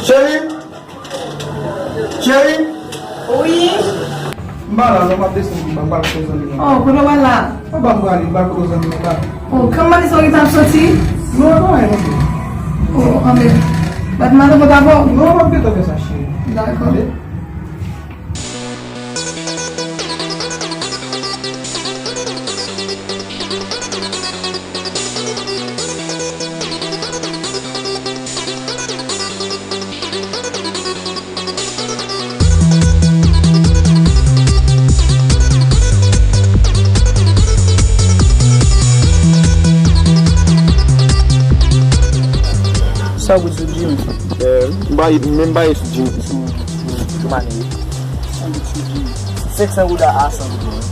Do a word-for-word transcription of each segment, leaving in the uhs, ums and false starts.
Cheri! Cheri! Wi. M pa la non, m ap desann anba, m pral kote zanmi mwen. Oh, kote w pral la? Anba m prale, m pral kote zanmi mwen anba. Oh, kòman se w ki t ap soti? Non, e pa anyen non. Oh, anben. Bat madanm ou pa bon? Non, m ap gentan fè sa, cheri. Dakò. Tande? Sa w di sou Jimmy? Eh, m pa, men m pa sou Jimmy, sou, sou, sou Mane. Senk san goud a san goud.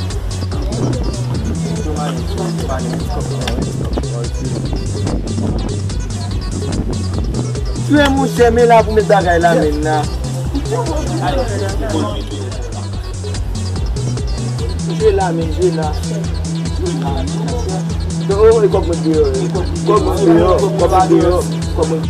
Frè monchè, men la pou met bagay la, men la. Jwe la, men jwe la. Kòb mwen deyò, kòb mwen deyò, kòb mwen deyò, kòb mwen.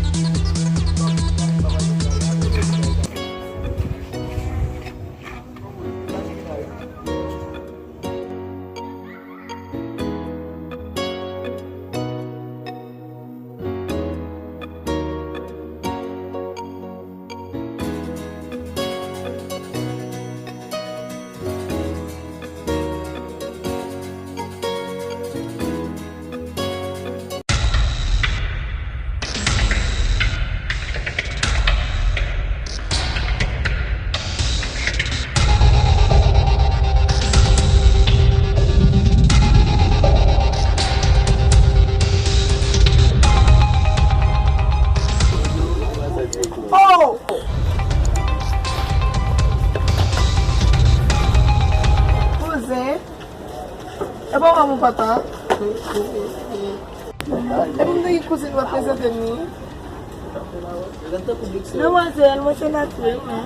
Oh! Kouzen, e pa w wè m ou kontan? Epi m te gen kouzin w ap prezante m li. Demwazèl, mwen se Nathalie, wi.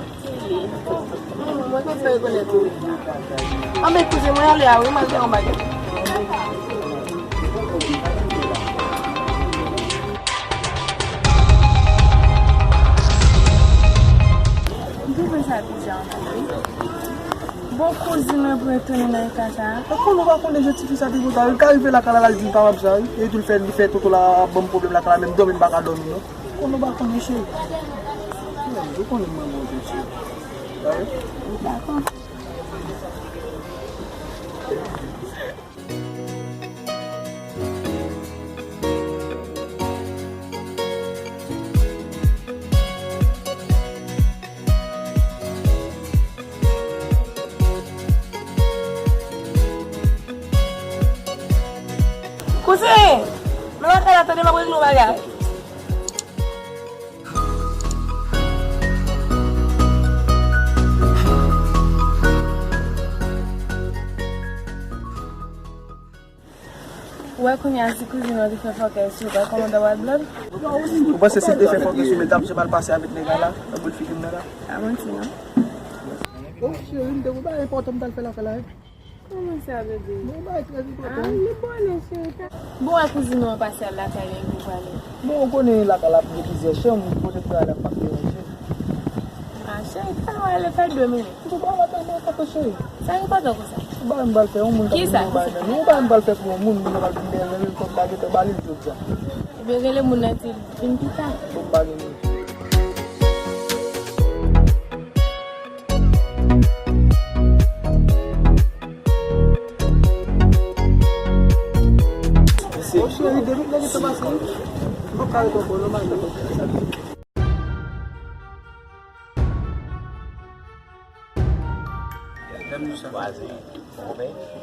Hmm, mwen konn fè rekonèt ou. Anben, kouzin, mwen ale a, wi, m al fè yon bagay. M twouve sa bizar anpil, wi. Bon, kouzin mwen pou retounen nan eta sa a. Ou konnen ou pa konnen jan tifi sa te konsa. Li ka rive lakay la, l al di m pa wè m sa, wi. E tou l fè, li fè toto la ap ban m pwoblèm lakay la, menm dòmi m pa ka dòmi, non. Ou konnen ou pa konnen, cheri. Ou konnen mwen, mwen, cheri. Dakò. Kouzen, nan lakay la, tande, m ap regle yon bagay. Ou wè kounye a, si kouzin ou te fè fòkè sou ou, ou pa kòmandan White Blood? Ou panse si l te fè fòkè sou mwen, m t ap janm al pase avèk nèg la la, nan boul figi m nan la? Pa manti, non. Oh, cheri, m te wè bagay enpòtan m t al fè lakay la, wi. Kòman sa, bebe? Bon, bagay trè enpòtan. Ah, li bòne, cheri. Bon, wè kouzin ou an pase al lakay li pou pale. Bon, ou konnen lakay la gen plizyè chanm, kote m pral la m p ap deranje. Ah, cheri, talè w ale, fè de minit. Ou pa wè tèlman enpòtan, cheri. Sa enpòtan konsa? Ou pa wè m pral fè yon moun k ap vin yon bagay nan men. Ou pa wè m pral fè pou yon moun, moun yo pral vin dèyè l, menm kòb pa gentan ba li l jodi a. Ebyen, rele moun nan, di l vin pita. Bon, pa gen moun. Mesye. Oh, cheri, de minit nan gentan pase, wi. M p ap ka ret ankò, non, m al nan lòt.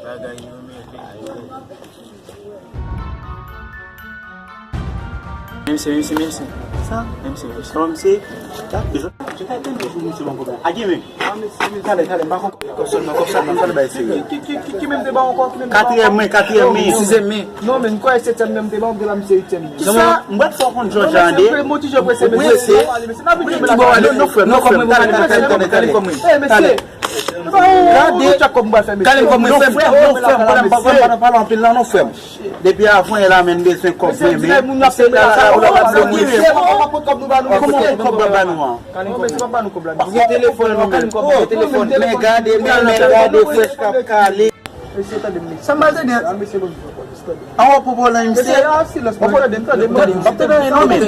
Bagay yo mele. Mèsi, mèsi, mèsi. Sa? Mèsi, mèsi. Kòman se? Sa? Bezwen. Je t'attends toujours, monsieur, mon copain. A gen men. Talè, talè, m pa konprann. Kòb sòlman, kòb sòlman, talè bay serye. Ki, ki, ki, ki menm te ba w ankò, ki menm te ba w ankò? Katriyèm men, katriyèm men. Sizyèm men. Non, men, m kwè setyèm menm te ba w, m te la, m se uityèm men. Kisa? M pral fè w konn Jòj ande. Mwen ti jòj prese, mesye. Prese. N ap vin jwenn lakay la. Non, non, frè m, non, frè m. Talè, talè, talè, talè, talè, talè. Ey, mesye. Gade, gade kòb mwen fè, mesye. Gade kòb mwen fè, non, frè m, non, frè m, frè m, pa pale anpil la, non, frè m. Depi avan yè la, men, m bezwen kòb mwen, men. Mesye, di moun ap pale la, sa, ou pa pran kòb nou ba nou, mesye. Kòman kòb ba nou an? Non, mesye, pa ba nou kòb la, mesye. Gen telefòn nou, men. Gen telefòn. Men gade, men, men, gade, frèch k ap kale. Mesye, tande m, mesye. Sa m pral tande? A, mesye, bon, tande. An, w ap pran pwoblèm, mesye. Mesye, a, silans, w ap tande m, tande m, tande m. W ap tande m, non, men.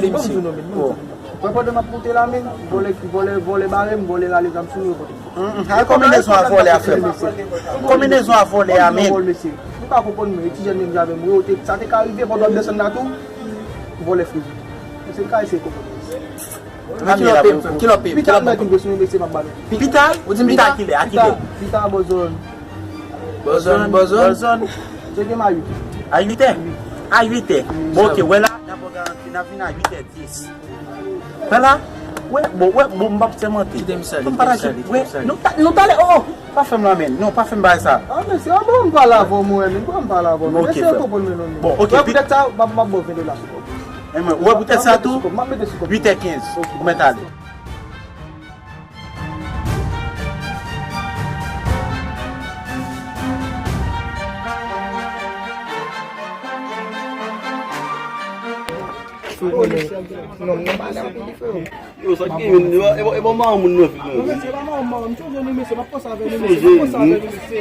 Bon. Mwen pandan m ap monte la, men, vòlè, vòlè, vòlè bare m, vòlè rale zam sou mwen, yo pote m. Hum, hum. Ay, konbinezon a vòlè a, frè m. Konbinezon a vòlè a, men. Vòlè, mesye. Ou ka konprann mwen, e ti jèn menm jan avè m, yo, te, sa te ka rive pandan w ap desann la tou, vòlè friz. Mesye, m ka eseye konprann mwen. Ki lòt peyi, ki lòt peyi, ki lòt peyi? Pital, mwen vin sou mwen, mesye, m ap ba nou. Pital? Ou di m pital kilè, a kilè? Pital, pital, bò zòn. Bò zòn, bò zòn. Bò zòn. Se gen a uit. A uit è? A uit è. Bon, ok, wè la, n ap fè yon garanti, n ap vin a uit è dis. Wè la, wè, bon, wè, bon, m p ap sèmante. Kite m sale, kite m sale, kite m sale. Wè, nou ta, nou talè, oh, oh, pa fè m la, men. Non, pa fè m bagay sa. A, mesye, a, bon, m pale avè w, mwen, men, bon, m pale avè w, men. Ok, mesye, frè. Konprann mwen, non, men. Bon, ok, wè, poutèt sa, m ap, m ap ba w ven dola sou kòb. E mwen, wè, poutèt sa tou, m ap mete sou kòb. Uit è kenz, ou mèt ale. Non, non, pa nan pil, frè. Yo, sa ki gen, yo, e bon, e bon, maman moun nan, fi, non, mesye, pa maman, maman, m chonje nou, mesye, m ap panse avè nou, mesye, m ap panse avè nou, mesye.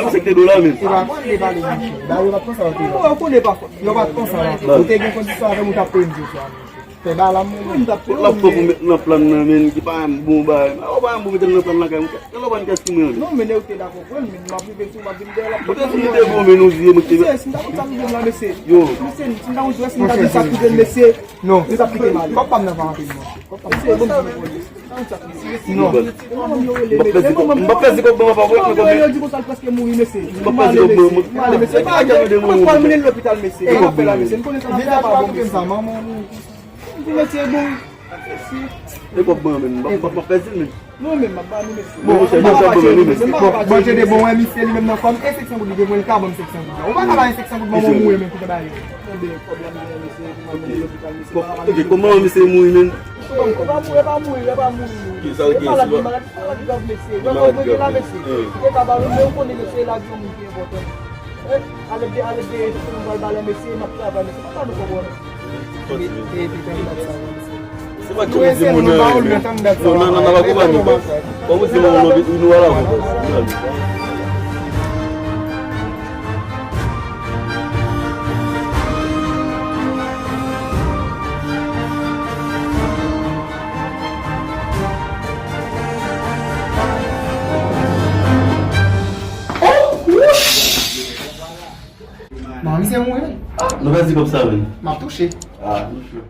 Misye te dola, men. E pa mwen, li pale, mesye. Ba, yo pa t panse avè nou. Bon, yo konnen pa fòt. Yo pa t panse avè nou. Ou te gen kondisyon avè m, ou t ap peye m jodi a, mesye. Fè ba la, mwen. Mwen, m t ap peye w, men. L ap fè pou met nan plan nan, men, ki pa yon bon bagay. Ou pa yon bon mete nan plan nan, kay, mwen. Nan lòban kès ki mwen. Non, men nèg te dakò pou mwen, men m ap rive sou, m ap vin dèyè, l ap... Mwen te fin te bon, men nou di, mwen te... Mesye, si m ta konn sa rive m la, mesye. Yo. Mesye, si m ta konn jwè, si m ta di sa prive m, mesye. Non. Li t ap kite m ale. Kòb pa m nan pa anpil, non. Mesye, bon, non. M p ap pèdi kòb, m p ap pèdi kòb, mwen pa wè, mwen pa wè. Yo di konsa l prèske mouri, mesye. M p ap pèdi kòb, mwen. M ale, mesye. Pa gen, mwen pral mennen l lopital, mesye. E kòb mwen. Mesye, m konnen sa m ap fè avè w, mesye. M di, mesye, bon. E kòb mwen, men. M p ap, m p ap pèdi l, men. Non, men m ap ba nou, mesye. Bon, bon, bon, bon, bon, bon, bon, tande, bon, wè, misye li menm nan kòm e senk san goud li gen, mwen, li ka ban m senk san goud la. Ou pa ka ba m senk san goud, manman w mouri, men, pou te ba yo. Tande, kòb la, m gen, mesye, pou m al mennen lopital, mesye. Ok, kòman misye mouri, men? E pa mouri, e pa mouri, e pa mouri. Ki sa l gen, se maladi, maladi grav, mesye. Maladi grav, mesye. Li te ka ba nou, men ou konnen, mesye, lavi yon moun ki enpòtan. Eh, ale de, ale de, se pou nou pral bale, mesye, m ap travay, mesye, pa ba nou kòb, non. Se pa ki ou di moun nan renmen. Non, non, non, non, pa konprann nou. Bon, ou di moun nan, nou ala. Bon, misye mouri, wi. Nou pèdi kòb sa, wi. M ap touche. Ah, nou cho.